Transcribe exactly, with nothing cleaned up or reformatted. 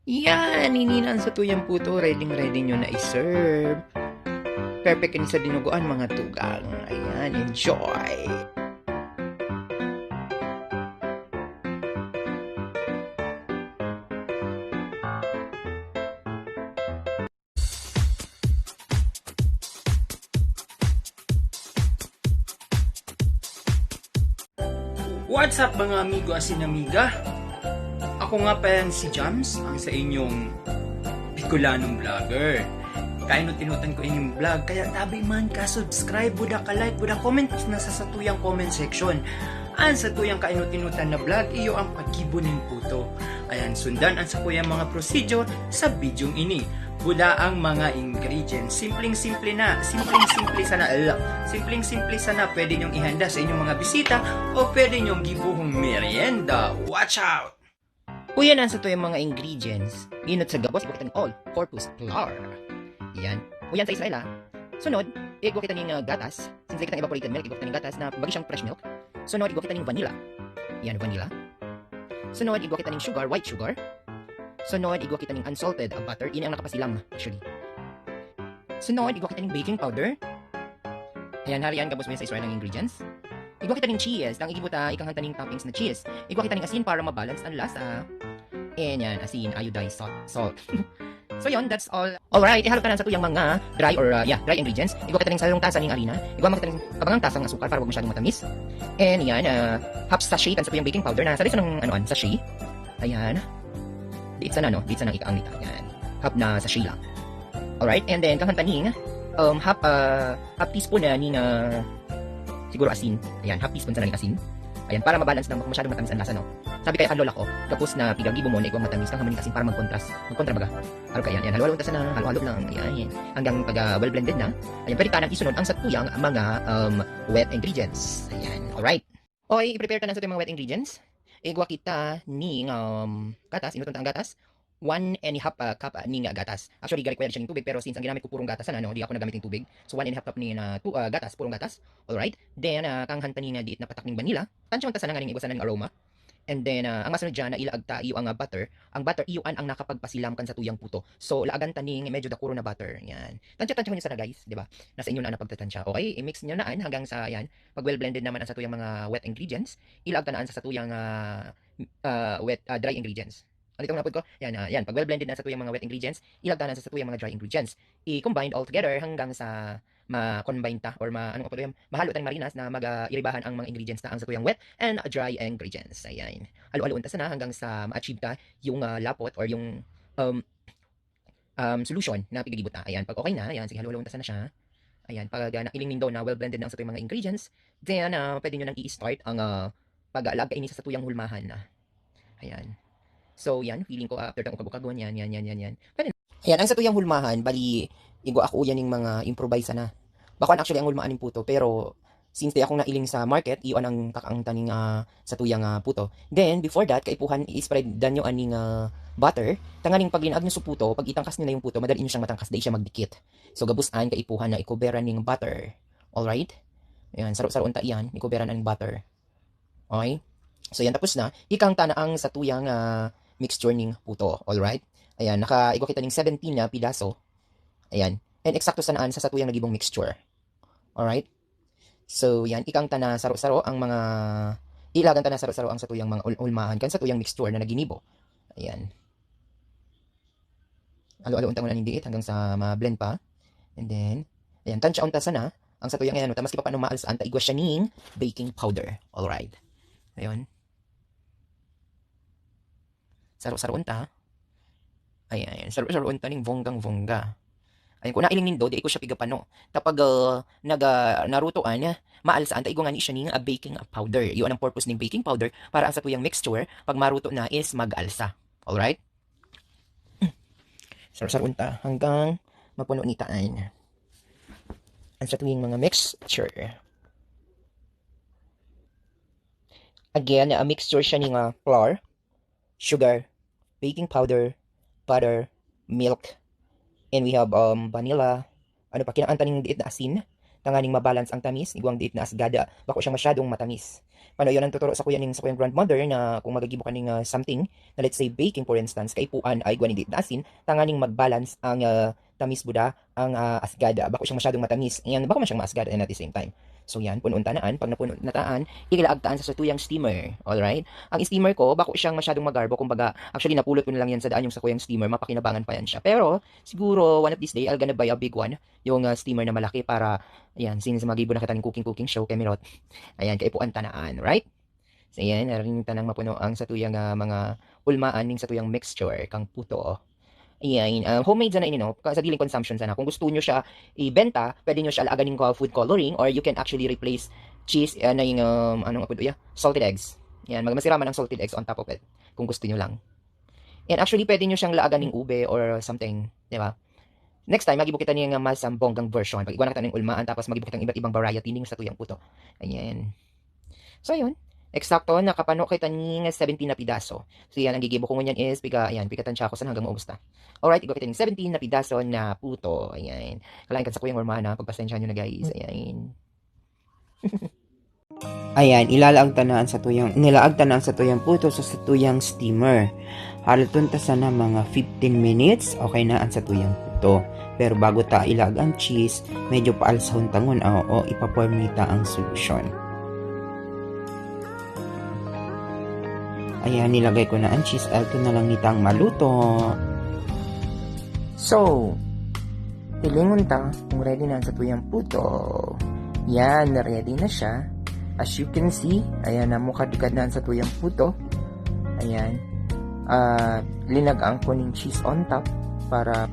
Yan, ini na ang satuyang puto. Ready, ready nyo na i-serve. Perfect ini sa dinuguan, mga tugang. Ayan, enjoy! What's up, mga amigo asin amiga? Ako nga pa yan si Jams, ang sa inyong Bicolanong vlogger. Kainot-inotan ko inyong vlog, kaya tabi man ka, subscribe, buda ka, like, buda comment na sa satuyang comment section. Ang satuyang kainot-inotan na vlog, iyo ang paggibo ning puto. Ayan, sundan ang sakuyang mga procedure sa bidyong ini. Buda ang mga ingredients. Simpleng-simple na, simpleng-simple sana, ala, simpleng-simple sana pwede nyong ihanda sa inyong mga bisita o pwede nyong gibuhong merienda. Watch out! Uyan ang satuyang mga ingredients. Inot sa gabos, igwa kita ning all-purpose flour. Yan. Uyan sa Israel, ah. Sunod, igwa kita ning, ah, gatas. Since kita evaporated milk, igwa kita ning gatas na bagi siyang fresh milk. Sunod, igwa kita ning vanilla. Yan, vanilla. Sunod, igwa kita ning sugar, white sugar. Sunod, igwa kita ning unsalted, ah, butter. Ini ang nakapasilam, actually. Sunod, igwa kita ning baking powder. Ayan, harian, gabos mo yan sa Israel ng ingredients. Igwa kita ning cheese. Ang igibo ta, ikanghanta ning toppings na cheese. Igwa kita ning asin para mabalance ang lasa. And yan, asin, iodized salt. Salt. So yun, that's all. Alright, ihalo ta na sa tuyang mga dry or, uh, yeah, dry ingredients. Igwa kita ning sarong tasa ning harina. Igwa mo kita ning kabangang tasang asukar para wag masyadong matamis. And yan, uh, half sachet kan sa tuyang baking powder na. Sabi sa nang, ano, an, sachet. Ayan. Diit sana, no? Diit sana ang ikaang nita. Yan. Half na sachet lang. Alright, and then, kanghanta ning, um, half, uh, half teaspoon na ning, uh, siguro asin. Ayan, half teaspoon sana ning asin. Ayan, para mabalance lang, bako masyadong matamis ang lasa, no? Sabi kaya kan lola ko, gabos na pigaggibo mo na igwang matamis, kanghamon ning asin para magkontras. Magkontra baga. Arog kaiyan. Ayan, halo-halo ta sana, halo-halo lang. Ayan. Hanggang pag, ah, well blended na. Ayan, pwede ta nang isunod ang satuyang mga, um, wet ingredients. Ayan, alright. Okay, i-prepare ta na sa ating mga wet ingredients. Igwa kita ning, um, gatas, inuton ta ang gatas. One and a half, ah, cup, ah, ning, ah, gatas. Actually, ga-require siya ning tubig, pero since ang ginamit ko purong gatas sana, no, di ako nagamit ng tubig. So, one and a half cup ning, ah, tu-, ah, gatas, purong gatas. Alright? Then, ah, kanghanta ning, ah, diit na patak ning vanilla. Tansyaon ta sana nganing igwa sana ning aroma. And then, ah, ang masunod dyan na ilaag ta iyo ang, ah, butter. Ang butter, iyo an ang nakapagpasilam kan satuyang puto. So, laagan ta ning medyo dakuro na butter. Yan. Tansya-tansyahon nyo sana, guys, di ba? Nasa inyo na ang pagtatansya. Okay, i-mix nyo na an hanggang sa, yan, pag well blended naman ang satuyang mga wet ingredients, ilaag ta na an sa satuyang, ah, ah, wet, ah, dry ingredients. Ano itong napod ko? Yan, ah, yan. Pag well blended na satuyang mga wet ingredients, ilaag ta na an sa satuyang mga dry ingredients. I-combine all together hanggang sa ma-combine ta or ma-, anong apod yan? Mahalo tayong marinas na mag, ah, iribahan ang mga ingredients na ang satuyang wet and dry ingredients. Ayan. Halo-haloon ta sana hanggang sa ma-achieve ta yung, ah, lapot or yung, um, um, solution na pigagibot ta. Ayan. Pag okay na, ayan, sige, halo-haloon ta sana siya. Ayan. Pag, ah, nailing nindo na well blended na ang satuyang mga ingredients, then, ah, pwede nyo nang i-start ang, ah, pag-alaag kaini sa satuyang hulmahan na. Ayan. So, yan. Feeling ko, ah, after kang ukag-ukagon, yan, yan, yan, yan, yan. Pwede na. Ayan, ang satuyang hulmahan, bali, igwa ako yan ning mga improvise sana. Bako an actually ang hulmaan ning puto, pero since di akong nailing sa market, iyo an ang kakaangtan ning, ah, satuyang, ah, puto. Then, before that, kaipuhan, i-spread dan nyo aning, ah, butter. Tanganing pag linaag nyo sa puto, pag itangkas nyo na yung puto, madali nyo siyang matangkas, dai siya magdikit. So, gabos an kaipuhan na ikoberan ning butter. Alright? Ayan, saro-saroon ta iyan, ikoberan ang butter. Okay? So, yan, tapos na. Ikang ta na ang satuyang, ah, mixture ning puto. Alright? Ayan, nakaigwa kita ning seventeen na pidaso. Ayan. And eksakto sana an sa satuyang nagibong mixture. Alright? So, yan. Ikang ta na saro-saro ang mga, ilagan ta na saro-saro ang satuyang mga ul-, ulmahan kan satuyang mixture na naginibo. Ayan. Halo-haloon ta ngunyan nin diit hanggang sa ma-blend pa. And then, ayan, tansyaon ta sana ang satuyang, ayan, ta maski papaano maalsaan ta igwa siya ning baking powder. Alright. Ayun. Saro-saroon ta. Ayan, ayan. Saro-saroon ta ning bonggang-bongga. Ayan, kung nailing nindo, di ko siya pigapano. Tapag, ah, nag, ah, narutoan, maalsaan ta igwa ngani siya ning, ah, baking powder. Yun ang purpose ning baking powder, para ang satuyang mixture, pag maruto na, is mag-alsa. Alright? Saro-saroon ta hanggang mapuno ni taan ang satuyang mga mixture. Again, a mixture siya ning, ah, flour, sugar, baking powder, butter, milk, and we have, um, vanilla. Ano pa, kinaan ta ning diit na asin. tanganing mabalance ang tamis, igwang diit na asgada, bako siyang masyadong matamis. Pano iyon ang tuturo sa kuya ning sa kuyang grandmother na kung magagibo ka ning, ah, something, na let's say baking for instance, kaipuan ay igwa ning diit na asin, tanganing magbalance ang, ah, tamis buda, ang, ah, asgada. Bako siyang masyadong matamis, and bako man siyang maasgada and at the same time. So yan, punon tanaan. Pag napuno na taan, ilaag taan sa satuyang steamer. Alright? Ang steamer ko, bako siyang masyadong magarbo. Kumbaga, actually, napulot ko na lang yan sa daan yung sa kuyang steamer. Mapakinabangan pa yan siya. Pero, siguro, one of these day, I'll gonna buy a big one. Yung, ah, steamer na malaki para, ayan, since magibo na kita ng cooking-cooking show, Kemirot. Ayan, kaipuan tanaan, right? So, ayan, narinig tanang mapuno ang satuyang, ah, mga ulmaan ning satuyang mixture kang puto. Ayan, ah, homemade sana ini, no? Ka-, sa diling consumption sana. Kung gusto nyo siya ibenta, pwede nyo siya alaagan ng, ah, food coloring or you can actually replace cheese, ah, na yung, um, anong apod, yeah? Salted eggs. Yan, mag-, masira man ang salted eggs on top of it. Kung gusto nyo lang. And actually, pwede nyo siyang laagan ng ube or something, di ba? Next time, magibo kita niya nga mas ang bonggang version. Pag igwa na kita ng ulmaan, tapos magibo kitang iba't ibang variety ning satuyang puto. Ayan. So, yun. Eksakto, nakapano kita ni nga seventeen na pidaso. So, yan, ang gigibo ko ngunyan is, piga, ayan, piga tansya ko sana hanggang maubos ta. Alright, igwa kita ning seventeen na pidaso na puto. Ayan. Kalain kan sa kuyang hormana, pagpasensya nyo na, guys. Ayan. Ayan, ilalaag ta na ang satuyang, nilaag ta na ang satuyang puto sa satuyang steamer. Haloton ta sana mga fifteen minutes, okay na ang satuyang puto. Pero bago ta ilaag ang cheese, medyo paalsahon ta ngun, ah, oo, ipapormita ang solusyon. Ayan, nilagay ko na ang cheese. Ato na lang nitang maluto. So, hilingon ta kung ready na ang satuyang puto. Yan, ready na siya. As you can see, ayan, namukadkad na ang satuyang puto. Ayan. Ah, linagaan ko ning cheese on top para